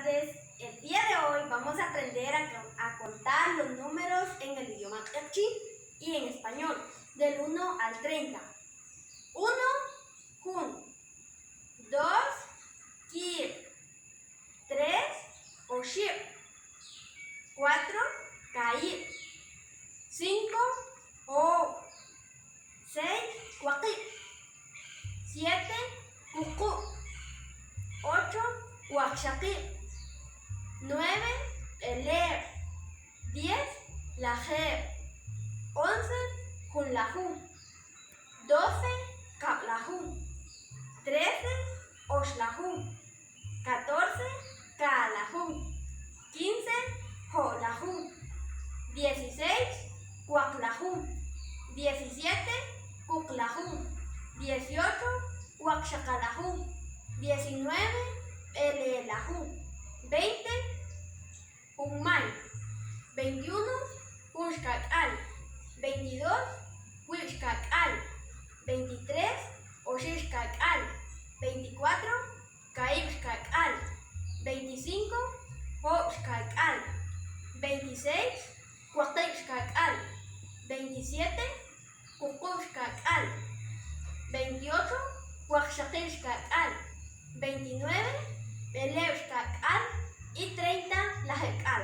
tardes. El día de hoy vamos a aprender a contar los números en el idioma q'eqchi y en español, del 1 al 30. 1, jun. 2, kiib'. 3, oxib'. 4, kaahib'. 5, oob'. 6, waqib'. 7, wuqub'. 8, waqxaqib'. 9, b'eleeb'. 10, lajeeb'. 11, junlaju. 12, kab'laju. 13, oxlaju. 14, kaalaju. 15, jo'laju. 16, waqlaju. 17, wuqlaju. 18, waqxaqalaju. 19, b'eleelaju. 20, junmay. 21, jun xka'k'aal. 22, wiib' xka'k'aal. 23, oxib' xka'k'aal. 24, kaahib' xka'k'aal. 25, oob' xka'k'aal. 26, waqib' xka'k'aal. 27, wuqub' xka'k'aal. 28, waqxaqib' xka'k'aal. 29, b'eleeb' xka'k'aal y 30, lajeek'aal.